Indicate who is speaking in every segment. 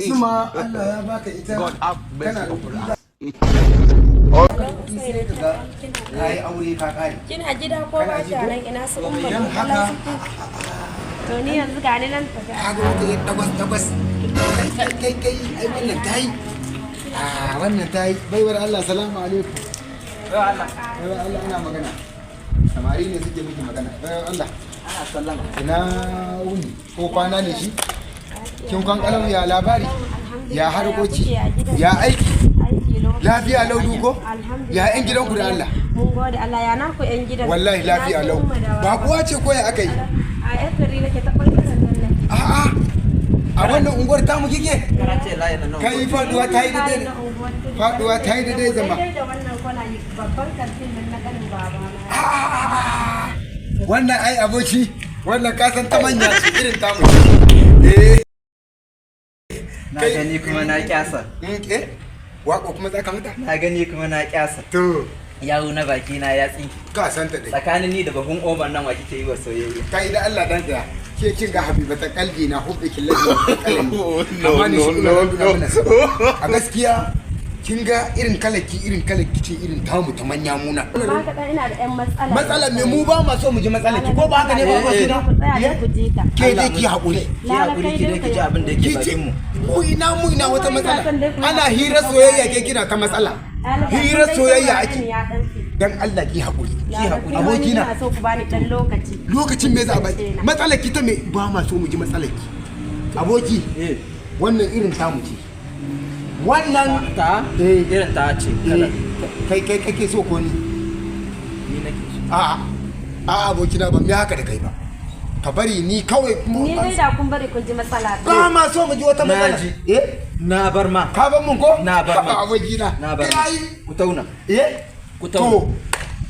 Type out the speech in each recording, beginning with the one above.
Speaker 1: Zuma Allah ya baka ita.
Speaker 2: God have mercy
Speaker 1: Kana da
Speaker 2: upon
Speaker 1: kuɗi
Speaker 2: us.
Speaker 1: Kuɗi sai ka ga ka yi aure ka kare.
Speaker 3: Kina gida ko
Speaker 1: Kana
Speaker 3: ba
Speaker 1: ji
Speaker 3: kya
Speaker 1: ko?
Speaker 3: nan? Ina su Umma?
Speaker 1: Idan
Speaker 3: Allah
Speaker 1: haka
Speaker 3: suke. To ni yanzu ga ni nan tafi.
Speaker 1: Ka ga wata yar dagwas dagwas. Kai kai kai, ai wannan tayi. Ah, wannan tayi. Baiwar Allah, salamu alaikum. Baiwar Allah. Baiwar Allah, ina magana. Samari ne suke miki magana. Baiwar Allah.
Speaker 4: Ana sallama.
Speaker 1: Ina wuni ko kwana ne shi? Kin kwan kalau, ya labari? Ya harkoki? Ya aiki?
Speaker 3: Aiki lau.
Speaker 1: Lafiya lau ko?
Speaker 3: Alhamdulillah.
Speaker 1: Ya yan gidanku da Allah?
Speaker 3: Mun gode Allah. Ya naku yan gidan?
Speaker 1: Wallahi
Speaker 3: Ina
Speaker 1: lafiya
Speaker 3: su
Speaker 1: lau.
Speaker 3: Umma da
Speaker 1: Ba
Speaker 3: Baba?
Speaker 1: kuwa ce ko ya aka yi?
Speaker 3: A yan gari nake, ta bangaren nan nake.
Speaker 1: A'a. A wannan unguwar tamu kike?
Speaker 4: Kana ce layin nan.
Speaker 1: Kai, faduwa ta yi daidai.
Speaker 3: Na unguwar Tudu.
Speaker 1: Faduwa ta yi daidai zama.
Speaker 3: Daidai da wannan kwana, babban kantin nan na kanin babana.
Speaker 1: Wannan ai aboki, wannan kasan ta manya ce, irin tamu. Eh.
Speaker 4: Na gani kuma na kyasa.
Speaker 1: Eh? Wako kuma za ka mata?
Speaker 4: Na gani kuma na kyasa.
Speaker 1: To,
Speaker 4: Yawo na baki na ya tsinki.
Speaker 1: ka san ta dai.
Speaker 4: Tsakanin ni da bahun oban nan, wa kike yi wa soyayya?
Speaker 1: Kai da Allah dan tsaya. Ke kin ga Habiba ta kalbi na hubbi killabi kalami.
Speaker 2: No,
Speaker 1: Amma ni
Speaker 2: no,
Speaker 1: shi
Speaker 2: no,
Speaker 1: ina
Speaker 2: no.
Speaker 1: muna. A gaskiya kin ga irin kalaki, irin kalaki ce, irin tamu ta manya muna.
Speaker 3: Amma kaɗan ina da 'yan matsala.
Speaker 1: Matsalar me? Mu ba ma so mu ji matsalar ki, ko ba haka ne ba, ba
Speaker 3: Ku tsaya dai ku ji ta.
Speaker 1: Ke dai ki haƙuri.
Speaker 4: Ki hakuri, ki dai ki ji abin da yake
Speaker 1: Ki ce
Speaker 4: bakin mu.
Speaker 1: mu ina, mu ina wata
Speaker 3: Ina
Speaker 1: matsala.
Speaker 3: son dai ku yi
Speaker 1: Ana
Speaker 3: haƙuri.
Speaker 1: hirar soyayya, ke kina ta matsala. Hirar soyayya ake.
Speaker 3: Ya ɗan fi.
Speaker 1: Dan Allah ki haƙuri.
Speaker 4: Ki hakuri.
Speaker 1: Abokina.
Speaker 3: Ina so ku bani ɗan lokaci.
Speaker 1: Lokacin me za a baki? Matsalar ki ta me? Ba ma so mu ji matsalar ki. Aboki,
Speaker 4: Eh.
Speaker 1: wannan irin tamu ce. Wannan
Speaker 4: Ta?
Speaker 1: Eh.
Speaker 4: Irin ta ce.
Speaker 1: Eh,
Speaker 4: Kalar.
Speaker 1: kai kai kake so ko ni?
Speaker 4: Ni nake so.
Speaker 1: A'a. A'a abokina, ban yi haka da kai ba. Ka bari ni kawai mu
Speaker 3: Ni dai da kun bari kun ji matsala.
Speaker 1: Ba ma so mu ji wata
Speaker 4: Na
Speaker 1: matsala.
Speaker 4: ji.
Speaker 1: Eh?
Speaker 4: Na bar ma.
Speaker 1: Ka ban mun ko?
Speaker 4: Na bar ma.
Speaker 1: Haba abokina.
Speaker 4: Na bar ma.
Speaker 1: Ai.
Speaker 4: Ku tauna.
Speaker 1: Eh?
Speaker 4: Ku tauna.
Speaker 1: To,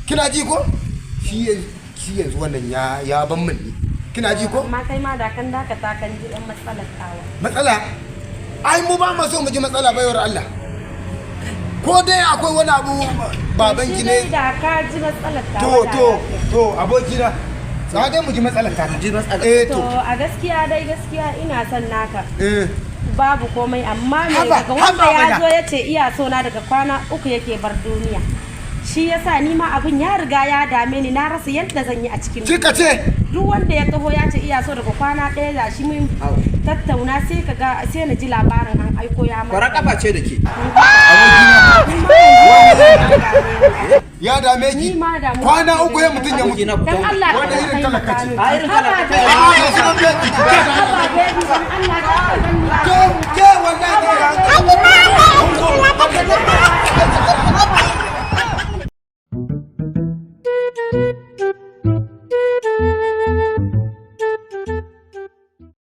Speaker 1: kina ji ko? Shi yanzu wannan ya ban min ne. Kina ji ko?
Speaker 3: Amma kai ma da kan dakata kan ji ɗan matsalar tawa.
Speaker 1: Matsala? Ai mu ba ma so mu ji matsala, baiwar Allah. Ko dai akwai wani abu, baban ki
Speaker 3: Shi
Speaker 1: ne?
Speaker 3: dai da ka ji matsalar tawa.
Speaker 1: To
Speaker 3: Da
Speaker 1: to
Speaker 3: ya fi.
Speaker 1: to abokina. Za dai mu ji matsalar ta.
Speaker 4: Mu ji matsalar.
Speaker 1: Eh
Speaker 3: To
Speaker 1: to.
Speaker 3: a gaskiya dai, gaskiya ina son naka.
Speaker 1: Eh.
Speaker 3: Babu komai, amma me
Speaker 1: Haba,
Speaker 3: daga wanda
Speaker 1: haba
Speaker 3: ya
Speaker 1: mana.
Speaker 3: zo ya ce iya so na, daga kwana 3 yake bar duniya. Shi yasa ni ma abin ya riga ya dame ni, na rasa yadda zan yi a cikin
Speaker 1: Kika ce
Speaker 3: duk wanda ya taho ya ce iya so, daga kwana 1 da shi mun
Speaker 4: Au.
Speaker 3: tattauna, sai ka ga sai na ji labarin an aiko ya
Speaker 4: Kwara kafa ce da ke.
Speaker 1: Ya dame ki.
Speaker 3: Ni ma damuwa.
Speaker 1: Kwana 3 ya mutum ya mutu.
Speaker 4: Abokina, ku
Speaker 3: Dan
Speaker 4: tauna.
Speaker 3: Allah ka
Speaker 1: Wanda irin talaka ce.
Speaker 3: taimaka min.
Speaker 4: A irin
Speaker 3: Haba
Speaker 4: talaka ce.
Speaker 3: baby.
Speaker 1: Ah, ga sunan baby.
Speaker 3: Haba baby, dan Allah ka ganni.
Speaker 1: Ke ke wallahi ke ya.